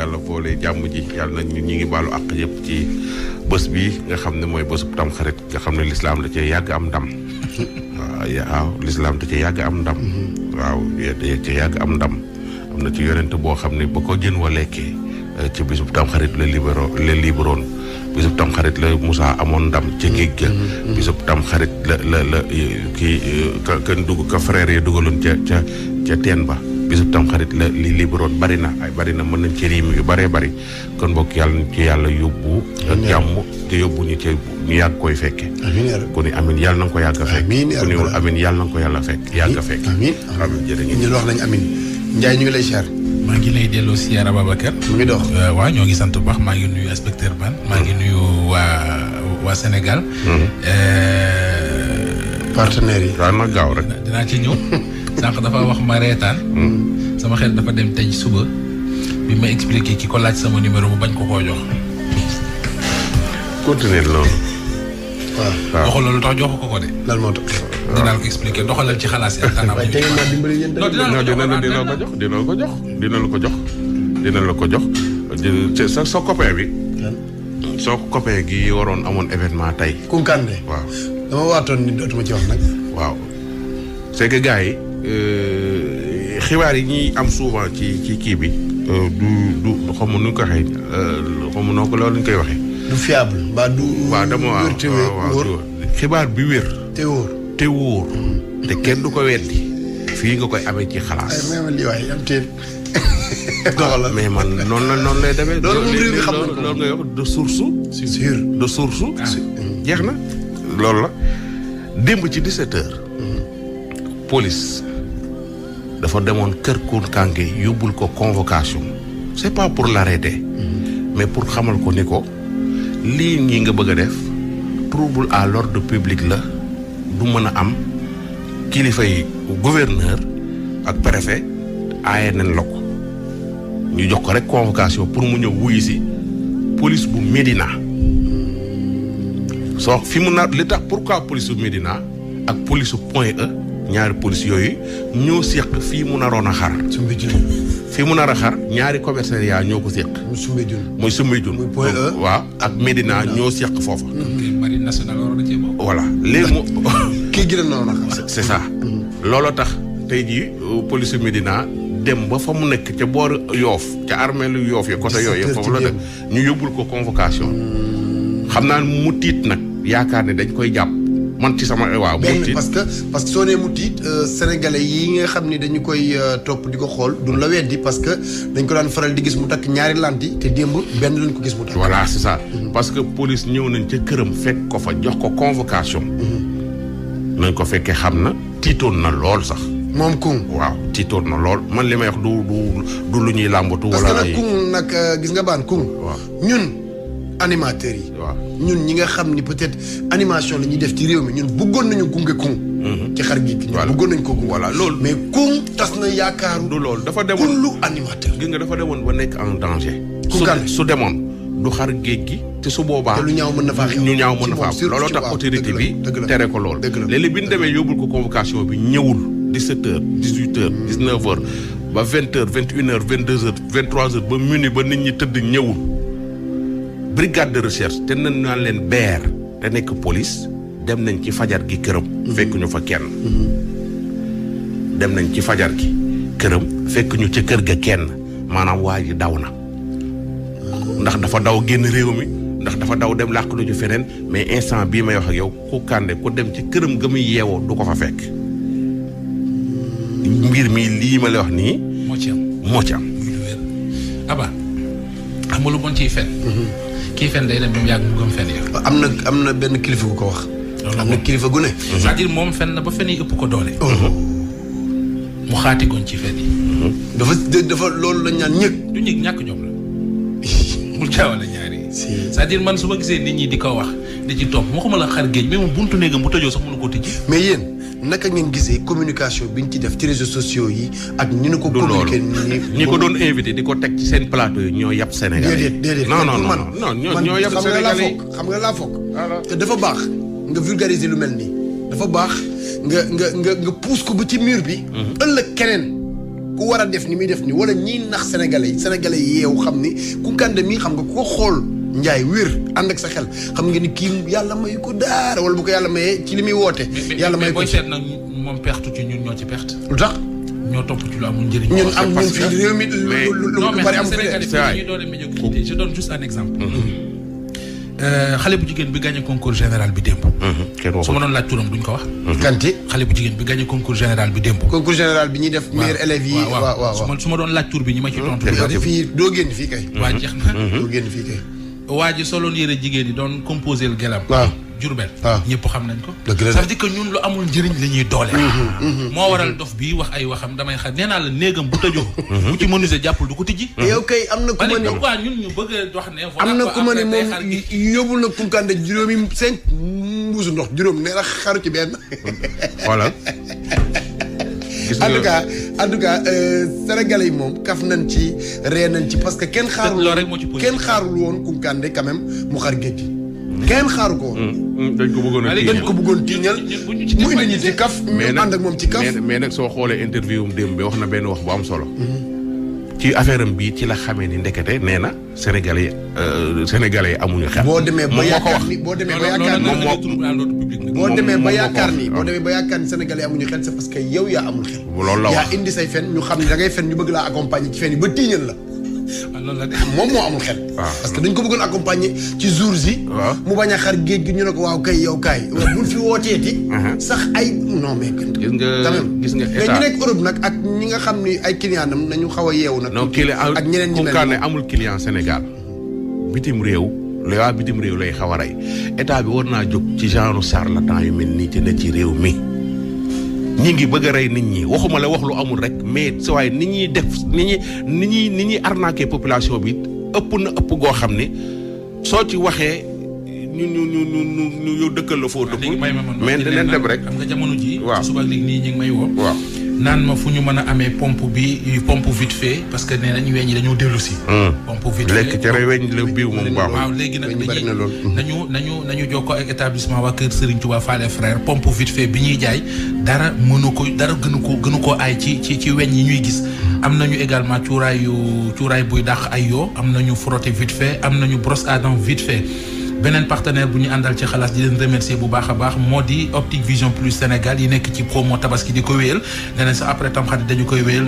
yàlla boole jàmm ji yàlla nañ ñi ngi baalu àq yëpp ci bés bi nga xam ne mooy bésub Tamxarit nga xam ne lislaam da cee yàgg am ndam waaw lislaam da cee yàgg am ndam waaw da cee yàgg am ndam am na ci yonent boo xam ne ba ko jën wa lekkee ci bésub Tamxarit la libéroon bésub Tamxarit la Moussa amoon ndam ca géej ga bésub Tamxarit la kii kan dugg ka frère yi dugaloon ca teen ba bésub Tamxarit la li libéroon bari na mën nañ ci riim yu bëree bëri kon mbokk yàlla nañ ci yàlla yóbbu ak jàmm te yóbbu ñu ci ñu yàgg koy fekke ku ni amin yàlla na nga ko yàgg a fekk ku niwul amin yàlla na nga ko yàlla fekk yàgg a fekk amin jërë ngeen ñu wax nañ amin Ndiaye ñu ngi lay siyaar maa ngi lay delloo siyaar Ababacar mu ngi dox waaw ñoo ngi sant bu baax maa ngi nuyu inspecteur Ban maa ngi nuyu waa Sénégal partenaires yi waaw na gaaw rek dinaa ci ñëw sànq dafa wax ma reetaan sama xel dafa dem tey suba bi ma expliqué ki ko laaj sama numéro mu bañ ko koo jox continuer loolu waaw waxul loolu tax joxu ko de lan moo tax dinaa ko expliqué doxalal ci xalaas yi ak tànnaam waaye tey naa dimbali yéen dina la ko jox sa copain bi soo copain gi waroon amoon événement tey Kunkande waaw dama waatoon ni dootuma ci wax nag waaw c'est que gars yi xibaar yi ñuy am souvent ci kii bi du xam nu ñu ko waxee xam noo ko loolu ñu koy waxee du fiable mbaa du waaw dama waaw xibaar bi wér te wóor te kenn du ko weddi fii nga koy amee ci xalaas lii waaye am teen mais man noonu lay demee loolu moom réew mi xam na loolu ngay wax de source jeex na loolu la démb ci 17 heures police dafa demoon kër Kounkanké yóbbul ko convocation c'est pas pour l'arrêter mais pour xamal ko ni ko lii ngi nga bëgg a def trouble à l'ordre public la du mën a am kilifa yi gouverneur ak préfet aaye nañ la ko ñu jox ko rek convocation pour mu ñëw wuyu si police bu Médina soo fi mu nar li tax pourquoi police bu Médina ak police bu Point E ñaari police yooyu ñoo séq fii mu naroon a xar fii mu nar a xar ñaari commissariat ñoo ko séq mooy Soumbédioune waaw ak Médina ñoo séq foofa marine nationale waroon na cee bokk voilà léegi mu kii gi la noonu a xar c'est ça looloo tax tey jii police Médina dem ba fa mu nekk ca boor Yoof ca armeelu Yoof ya côté yooyu foofu la def ñu yóbbul ko convocation xam naa mu tiit nag yaakaar ne dañ koy jàpp man ci sama waaw benn parce que soo nee mu tiit sénégalais yi nga xam ni dañu koy topp di ko xool duñ la weddi parce que dañ ko daan faral di gis mu takk ñaari lanti te démb benn lañ ko gis mu takk voilà c'est ça parce que police ñëw nañ ca këram fekk ko fa jox ko convocation nañ ko fekkee xam na tiitoon na lool sax moom Koung waaw tiitoon na lool man li may wax du lu ñuy làmbatu wala parce que nag Koung nag gis nga baan Koung waaw ñun animateurs yi waaw ñun ñi nga xam ni peut-être animation la ñuy def ci réew mi ñun bëggoon nañu gunge Koung ci xar gi ñun bëggoon nañu ko gunge voilà loolu mais Koung tas na yaakaaru du loolu dafa demoon kullu animateur gis nga dafa demoon ba nekk en danger Koungheul su demoon du xar géej gi te su boobaa lu ñaaw mën na faa xew ñu ñaaw mën na faa am looloo tax autorité bi tere ko lool léeg-léeg bi ñu demee yóbbul ko convocation bi ñëwul 17 heures 18 heures 19 heures ba 20 heures 21 heures 22 heures 23 heures ba minuit ba nit ñi tëdd ñëwul brigade de recherche te nañ naan leen beer te nekk police dem nañ ci fajar gi këram fekk ñu fa kenn dem nañ ci fajar gi këram fekk ñu ca kër ga kenn maanaam waa ji daw na ndax dafa daw génn réew mi ndax dafa daw dem làq lu ci feneen mais instant bii may wax ak yow Koukandé ku dem ci këram ga muy yeewoo du ko fa fekk mbir mi lii ma lay wax nii moo ci am aba xam nga lu bon ciy fen kii fen day dem ba mu yàgg mu gëm fen ya am na benn kilifa gu ko wax am na kilifa gu ne c'est-à-dire moom fen na ba fen yi ëpp ko doole mu xaati goon ci fen yi dafa loolu lañ ñaan ñëg du ñëg ñàkk jom la bul jaawale ñaari c'est-à-dire man su ma gisee nit ñi di ko wax di ci topp waxuma la xar géej mais moom buntu néegam bu tëjoo sax mënu koo tëj mais yéen naka ngeen gisee communication bi ñu ci def ci réseaux sociaux yi ak ni ñu ko communiqué ñi ko doon invité di ko teg ci seen plateau yi ñoo yàpp Sénégalais déedéet non ñoo yàpp Sénégalais yi xam nga laa foog te dafa baax nga vulgariser lu mel nii dafa baax nga pousse ko ba ci mur bi ëllëg keneen ku war a def ni muy def nii wala ñiy nax sénégalais yi yeewu xam ni Kounkandé mii xam nga ku ko xool njaay wér ànd ak sa xel xam nga ni kii yàlla may ko daara wala bu ko yàlla mayee ci li muy woote. yàlla may ko booy seet nag moom perte ci ñun ñoo ci perte. lu tax. ñoo topp ci lu amul njëriñ. ñun am ñun fii réew mi lu bari am fi je donne juste un exemple. xale bu jigéen bi gagné concours général bi démb. su ma doon laaj turam duñ ko wax. kanti xale bu jigéen bi gagné concours général bi démb. concours général bi ñuy def meilleurs élèves yi. waaw su ma doon laaj tur bi ñi ma ci tontu. fii doo génn fii kay. waa jeex na. doo génn fii kay. waa ji soloon yére jigéen yi doon composé l gelam. waaw Jurbel. waaw ñëpp xam nañ ko. dëgg la ça veut dire que ñun lu amul njëriñ la ñuy doole. moo waral dof bii wax ay waxam damay xam nee naa la néegam bu tëjoo. bu ci menuisier jàppul du ko tijji. yow kay am na ku ma ne quoi ñun ñu bëgg a wax ne. am na ku ma ne moom yóbbul na Kounkandé juróomi 5 mbuusu ndox juróom nee na xaru ci benn. voilà. en tout cas sénégalais yi moom kaf nañ ci ree nañ ci parce que kenn xaarul woon Kounkandé quand même mu xar géej gi. kenn xaaru ko woon. dañ ko bëggoon tiiñal mu indi ñu ci kaf. mais nag ànd ak moom ci kaf. mais nag soo xoolee interview am démb bi wax na benn wax bu am solo. ci affaire am bii ci la xamee ni ndekete nee na sénégalais yi amuñu xel. boo demee ba yaakaar ni boo demee ba yaakaar ni sénégalais yi amuñu xel c'est parce que yow yaa amul xel. loolu la wax yaa indi say fen ñu xam ne da ngay fen ñu bëgg laa accompagner ci fen yi ba tiiñal la. moom moo amul xel. parce que dañ ko bëggoon accompagner ci jours yi. mu bañ a xar géej gi ñu ne ko waaw kay yow kaay buñ fi wooteeti. sax ay non mais. gis nga mais ñu nekk Europe nag ak ñi nga xam ni ay client am nañu xaw a yeewu nag. ak ñeneen ñi mel Kounkandé amul client Sénégal bitim réew la waa bitim réew lay xaw a rey état bi war naa jóg ci genre charlatan yu mel nii te ne ci réew mi. ñi ngi bëgg a rey nit ñi waxuma la wax lu amul rek mais sa waaye nit ñuy def nit ñuy arnaquer population bi ëpp na ëpp goo xam ne soo ci waxee ñu yow dëkkal la foo dëkkul mais dinañ dem rek. xam nga jamono ji waaw suba léegi nii ñu ngi may woo. waaw naan ma fu ñu mën a amee pompe vite fait parce que nee nañ weñ yi dañoo dellu si. pompe vite fait lekk cere weñ la biiw moom baaxul. waaw léegi nag nañu jokkoo ak établissement waa Kër Serigne Touba Fallé frère pompe vite fait bi ñuy jaay dara gënu ko aay ci weñ yi ñuy gis. am nañu également cuuraay buy dàq ay yoo am nañu frotté vite fait am nañu brosse à dents vite fait. beneen partenaire bu ñu àndal ci xalaas di leen remercier bu baax a baax moo di Optique Vision Plus Sénégal yi nekk ci promo tabaski di ko wéyal nee na sax après Tamxarit dañu koy wéyal.